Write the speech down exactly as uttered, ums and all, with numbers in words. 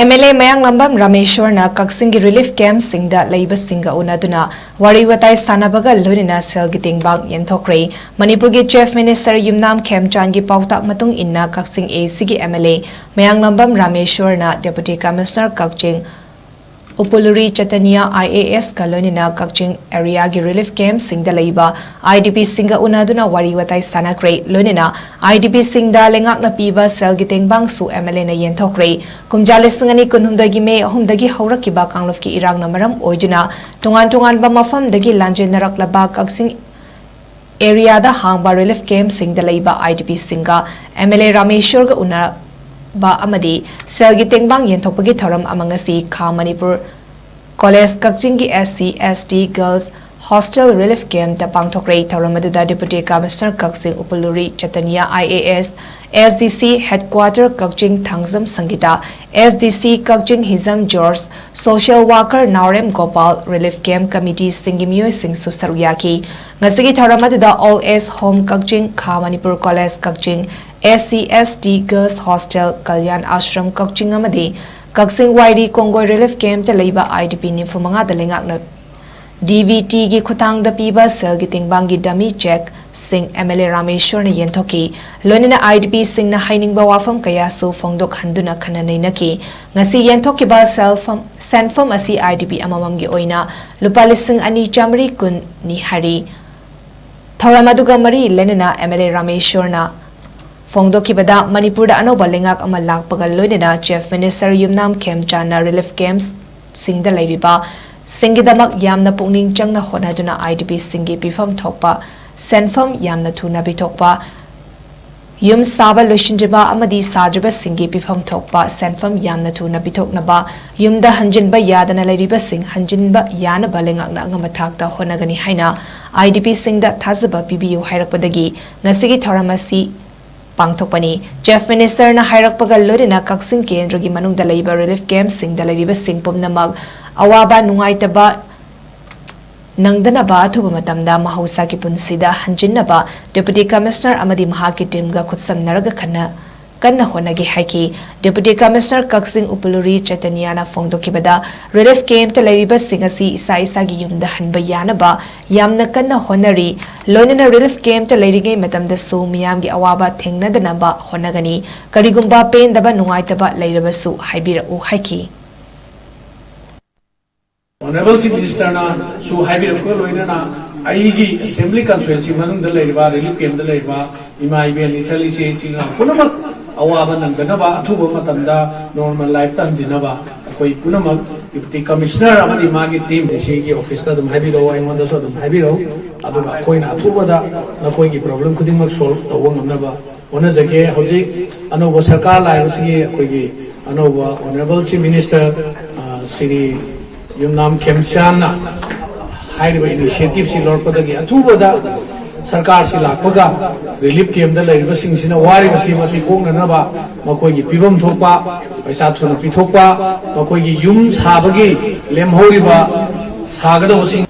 MLA ꯃꯌꯥꯡꯂꯝꯕꯝ ꯔꯥꯃꯦꯁ꯭ꯋꯔꯅ ꯀꯛꯆꯤꯡꯒꯤ relief campꯁꯤꯡꯗ ꯂꯩꯕꯁꯤꯡꯒ ꯎꯅꯗꯨꯅ ꯋꯥꯔꯤ ꯋꯥꯇꯥꯏ ꯁꯥꯟꯅꯕꯒ ꯂꯣꯏꯅꯅ ꯁꯦꯜꯒꯤ ꯇꯦꯡꯕꯥꯡ ꯌꯦꯟꯊꯣꯛꯈ꯭ꯔꯦ꯫ ꯃꯅꯤꯄꯨꯔꯒꯤ Chief Minister ꯌꯨꯝꯅꯥꯝ ꯈꯦꯝꯆꯥꯟꯒꯤ ꯄꯥꯎꯇꯥꯛ ꯃꯇꯨꯡ ꯏꯟꯅ ꯀꯛꯆꯤꯡ ACꯒꯤ MLA ꯃꯌꯥꯡꯂꯝꯕꯝ ꯔꯥꯃꯦꯁ꯭ꯋꯔꯅ Deputy Commissioner ꯀꯛꯆꯤꯡ ꯎꯄꯨꯂꯨꯔꯤ ꯆꯇꯅꯤꯌꯥ IASꯀ ꯂꯣꯏꯅꯅ ꯀꯛꯆꯤꯡ areaꯒꯤ relief campꯁꯤꯡꯗ ꯂꯩꯕ IDPꯁꯤꯡꯒ ꯎꯅꯗꯨꯅ ꯋꯥꯔꯤ ꯋꯥꯇꯥꯏ ꯁꯥꯟꯅꯈ꯭ꯔꯦ꯫ ꯂꯣꯏꯅꯅ IDPꯁꯤꯡꯗ ꯂꯩꯉꯥꯛꯅ ꯄꯤꯕ ꯁꯦꯜꯒꯤ ꯇꯦꯡꯕꯥꯡꯁꯨ MLAꯅ ꯌꯦꯟꯊꯣꯛꯈ꯭ꯔꯦ꯫ ꯀꯨꯝꯖꯥ ꯂꯤꯁꯤꯡ ꯑꯅꯤ ꯀꯨꯟꯍꯨꯝꯗꯣꯏꯒꯤ ꯃꯦ ꯑꯍꯨꯝꯗꯒꯤ ꯍꯧꯔꯛꯈꯤꯕ ꯀꯥꯡꯂꯨꯞꯀꯤ ꯏꯔꯥꯡꯅ ꯃꯔꯝ ꯑꯣꯏꯗꯨꯅ ꯇꯣꯉꯥꯟ ꯇꯣꯉꯥꯟꯕ ꯃꯐꯝꯗꯒꯤ ꯂꯥꯟꯖꯦꯟꯅꯔꯛꯂꯕ ꯀꯛꯆꯤꯡ areaꯗ ꯍꯥꯡꯕ relief campꯁꯤꯡꯗ ꯂꯩꯕ IDPꯁꯤꯡꯒ MLA ꯔꯥꯃꯦꯁ꯭ꯋꯔꯒ ꯎꯅꯕ ꯑꯃꯗꯤ ꯁꯦꯜꯒꯤ ꯇꯦꯡꯕꯥꯡ ꯌꯦꯟꯊꯣꯛꯄꯒꯤ ꯊꯧꯔꯝ ꯑꯃ ꯉꯁꯤ ꯈꯥ ꯃꯅꯤꯄꯨꯔ College ꯀꯛꯆꯤꯡꯒꯤ SC ST Girls Hostel relief campꯇ ꯄꯥꯡꯊꯣꯛꯈ꯭ꯔꯦ꯫ ꯊꯧꯔꯝ ꯑꯗꯨꯗ Deputy Commissioner ꯀꯛꯆꯤꯡ ꯎꯄꯨꯂꯨꯔꯤ ꯆꯇꯅꯤꯌꯥ IAS, SDC Headquarter ꯀꯛꯆꯤꯡ ꯊꯥꯡꯖꯝ ꯁꯪꯒꯤꯇꯥ, SDC ꯀꯛꯆꯤꯡ ꯍꯤꯖꯝ ꯖꯣꯔꯖ, social worker ꯅꯥꯎꯔꯦꯝ ꯒꯣꯄꯥꯜ, relief camp committeeꯁꯤꯡꯒꯤ ꯃꯤꯑꯣꯏꯁꯤꯡꯁꯨ ꯁꯔꯨꯛ ꯌꯥꯈꯤ꯫ ꯉꯁꯤꯒꯤ ꯊꯧꯔꯝ ꯑꯗꯨꯗ Old Age Home ꯀꯛꯆꯤꯡ, ꯈꯥ ꯃꯅꯤꯄꯨꯔ College ꯀꯛꯆꯤꯡ, SC ST Girls Hostel, Kalyan ashram ꯀꯛꯆꯤꯡ ꯑꯃꯗꯤ ꯀꯛꯆꯤꯡ ꯋꯥꯏꯔꯤ ꯀꯣꯡꯒꯣꯏ relief campꯇ ꯂꯩꯕ IDP ꯅꯤꯐꯨ ꯃꯉꯥꯗ ꯂꯩꯉꯥꯛꯅ DBTꯒꯤ ꯈꯨꯠꯊꯥꯡꯗ ꯄꯤꯕ ꯁꯦꯜꯒꯤ ꯇꯦꯡꯕꯥꯡꯒꯤ dummy chequeꯁꯤꯡ MLA ꯔꯥꯃꯦꯁ꯭ꯋꯔꯅ ꯌꯦꯟꯊꯣꯛꯈꯤ꯫ ꯂꯣꯏꯅꯅ IDPꯁꯤꯡꯅ ꯍꯥꯏꯅꯤꯡꯕ ꯋꯥꯐꯝ ꯀꯌꯥꯁꯨ ꯐꯣꯡꯗꯣꯛꯍꯟꯗꯨꯅ ꯈꯟꯅ ꯅꯩꯅꯈꯤ꯫ ꯉꯁꯤ ꯌꯦꯟꯊꯣꯛꯈꯤꯕ ꯁꯦꯜꯐꯝ-, ꯁꯦꯟꯐꯝ ꯑꯁꯤ IDP ꯑꯃꯃꯝꯒꯤ ꯑꯣꯏꯅ ꯂꯨꯄꯥ ꯂꯤꯁꯤꯡ ꯑꯅꯤ ꯆꯥꯃꯔꯤ ꯀꯨꯟꯅꯤ ꯍꯥꯏꯔꯤ꯫ ꯊꯧꯔꯝ ꯑꯗꯨꯒ ꯃꯔꯤ ꯂꯩꯅꯅ MLA ꯔꯥꯃꯦꯁ꯭ꯋꯔꯅ ꯐꯣꯡꯗꯣꯛꯈꯤꯕꯗ, ꯃꯅꯤꯄꯨꯔꯗ ꯑꯅꯧꯕ ꯂꯩꯉꯥꯛ ꯑꯃ ꯂꯥꯛꯄꯒ ꯂꯣꯏꯅꯅ Chief Minister ꯌꯨꯝꯅꯥꯝ ꯈꯦꯝꯆꯥꯟꯅ relief campꯁꯤꯡꯗ ꯂꯩꯔꯤꯕꯁꯤꯡꯒꯤꯗꯃꯛ ꯌꯥꯝꯅ ꯄꯨꯛꯅꯤꯡ ꯆꯪꯅ ꯍꯣꯠꯅꯗꯨꯅ IDPꯁꯤꯡꯒꯤ ꯄꯤꯐꯝ ꯊꯣꯛꯄ ꯁꯦꯟꯐꯝ ꯌꯥꯝꯅ ꯊꯨꯅ ꯄꯤꯊꯣꯛꯄ, ꯌꯨꯝ ꯁꯥꯕ ꯂꯣꯏꯁꯤꯟꯗ꯭ꯔꯤꯕ ꯑꯃꯗꯤ ꯁꯥꯗ꯭ꯔꯤꯕꯁꯤꯡꯒꯤ ꯄꯤꯐꯝ ꯊꯣꯛꯄ ꯁꯦꯟꯐꯝ ꯌꯥꯝꯅ ꯊꯨꯅ ꯄꯤꯊꯣꯛꯅꯕ, ꯌꯨꯝꯗ ꯍꯟꯖꯤꯟꯕ ꯌꯥꯗꯅ ꯂꯩꯔꯤꯕꯁꯤꯡ ꯍꯟꯖꯤꯟꯕ ꯌꯥꯅꯕ ꯂꯩꯉꯥꯛꯅ ꯑꯉꯝꯕ ꯊꯥꯛꯇ ꯍꯣꯠꯅꯒꯅꯤ ꯍꯥꯏꯅ IDPꯁꯤꯡꯗ ꯊꯥꯖꯕ ꯄꯤꯕꯤꯌꯨ ꯍꯥꯏꯔꯛꯄꯗꯒꯤ ꯉꯁꯤꯒꯤ ꯊꯧꯔꯝ ꯑꯁꯤ ꯄꯥꯡꯊꯣꯛꯄꯅꯤ꯫ Chief Ministerꯅ ꯍꯥꯏꯔꯛꯄꯒ ꯂꯣꯏꯅꯅ ꯀꯛꯆꯤꯡ ꯀꯦꯟꯗ꯭ꯔꯒꯤ ꯃꯅꯨꯡꯗ ꯂꯩꯕ relief campꯁꯤꯡꯗ ꯂꯩꯔꯤꯕꯁꯤꯡ ꯄꯨꯝꯅꯃꯛ ꯑꯋꯥꯕ ꯅꯨꯡꯉꯥꯏꯇꯕ ꯅꯪꯗꯅꯕ ꯑꯊꯨꯕ ꯃꯇꯝꯗ ꯃꯍꯧꯁꯥꯒꯤ ꯄꯨꯟꯁꯤꯗ ꯍꯟꯖꯤꯟꯅꯕ Deputy Commissioner ꯑꯃꯗꯤ ꯃꯍꯥꯛꯀꯤ teamꯒ ꯈꯨꯠꯁꯝꯅꯔꯒ ꯈꯟꯅ ꯀꯟꯅ ꯍꯣꯠꯅꯒꯦ ꯍꯥꯏꯈꯤ꯫ Deputy Commissioner ꯀꯛꯆꯤꯡ ꯎꯄꯨꯂꯨꯔꯤ ꯆꯩꯇꯟꯌꯥꯅ ꯐꯣꯡꯗꯣꯛꯈꯤꯕꯗ, relief camp ꯇ ꯂꯩꯔꯤꯕꯁꯤꯡ ꯑꯁꯤ ꯏꯁꯥ ꯏꯁꯥꯒꯤ ꯌꯨꯝꯗ ꯍꯟꯕ ꯌꯥꯅꯕ ꯌꯥꯝꯅ ꯀꯟꯅ ꯍꯣꯠꯅꯔꯤ꯫ ꯂꯣꯏꯅꯅ relief camp ꯇ ꯂꯩꯔꯤꯉꯩ ꯃꯇꯝꯗꯁꯨ ꯃꯤꯌꯥꯝꯒꯤ ꯑꯋꯥꯕ ꯊꯦꯡꯅꯗꯅꯕ ꯍꯣꯠꯅꯒꯅꯤ꯫ ꯀꯔꯤꯒꯨꯝꯕ ꯄꯦꯟꯗꯕ ꯅꯨꯡꯉꯥꯏꯇꯕ ꯂꯩꯔꯕꯁꯨ ꯍꯥꯏꯕꯤꯔꯛꯎ ꯍꯥꯏꯈꯤ꯫ Honourable Chief Minister ꯅꯁꯨ ꯍꯥꯏꯕꯤꯔꯛꯄꯒ ꯂꯣꯏꯅꯅ ꯑꯩꯒꯤ assembly constituency ꯃꯅꯨꯡꯗ ꯂꯩꯔꯤꯕ relief camp ꯇ ꯂꯩꯔꯤꯕ ꯏꯃꯥ ꯏꯕꯦꯟ, ꯏꯆꯜ ꯏꯆꯦ, ꯏꯆꯤꯜ ꯏꯅꯥꯎ ꯄꯨꯝꯅꯃꯛ ꯑꯋꯥꯕ ꯅꯪꯗꯅꯕ, ꯑꯊꯨꯕ ꯃꯇꯝꯗ normal life ꯇ ꯍꯟꯖꯤꯟꯅꯕ ꯑꯩꯈꯣꯏ ꯄꯨꯝꯅꯃꯛ Deputy Commissioner ꯑꯃꯗꯤ ꯃꯥꯒꯤ team ꯗꯤ ꯁꯤꯒꯤ office ꯇ ꯑꯗꯨꯝ ꯍꯥꯏꯕꯤꯔꯛꯎ, ꯑꯩꯉꯣꯟꯗꯁꯨ ꯑꯗꯨꯝ ꯍꯥꯏꯕꯤꯔꯛꯎ꯫ ꯑꯗꯨꯒ ꯑꯩꯈꯣꯏꯅ ꯑꯊꯨꯕꯗ ꯅꯈꯣꯏꯒꯤ problem ꯈꯨꯗꯤꯡꯃꯛ solve ꯇꯧꯕ ꯉꯝꯅꯕ ꯍꯣꯠꯅꯖꯒꯦ꯫ ꯍꯧꯖꯤꯛ ꯑꯅꯧꯕ ꯁꯔꯀꯥꯔ ꯂꯥꯛꯏꯕꯁꯤꯒꯤ ꯑꯩꯈꯣꯏꯒꯤ ꯑꯅꯧꯕ Honourable Chief Minister, ꯑ, ꯁ꯭ꯔꯤ ꯌꯨꯝꯅꯥꯝ ꯈꯦꯝꯆꯥꯟꯅ ꯍꯥꯏꯔꯤꯕ initiative ꯁꯤ ꯂꯧꯔꯛꯄꯗꯒꯤ ꯑꯊꯨꯕꯗ ꯁꯔꯀꯥꯔꯁꯤ ꯂꯥꯛꯄꯒ relief camp ꯇ ꯂꯩꯔꯤꯕꯁꯤꯡꯁꯤꯅ ꯋꯥꯔꯤꯕꯁꯤ ꯃꯁꯤ ꯀꯣꯛꯅꯅꯕ ꯃꯈꯣꯏꯒꯤ ꯄꯤꯐꯝ ꯊꯣꯛꯄ ꯄꯩꯁꯥ ꯊꯨꯅ ꯄꯤꯊꯣꯛꯄ, ꯃꯈꯣꯏꯒꯤ ꯌꯨꯝ ꯁꯥꯕꯒꯤ ꯂꯦꯝꯍꯧꯔꯤꯕ ꯁꯥꯒꯗꯧꯕꯁꯤꯡ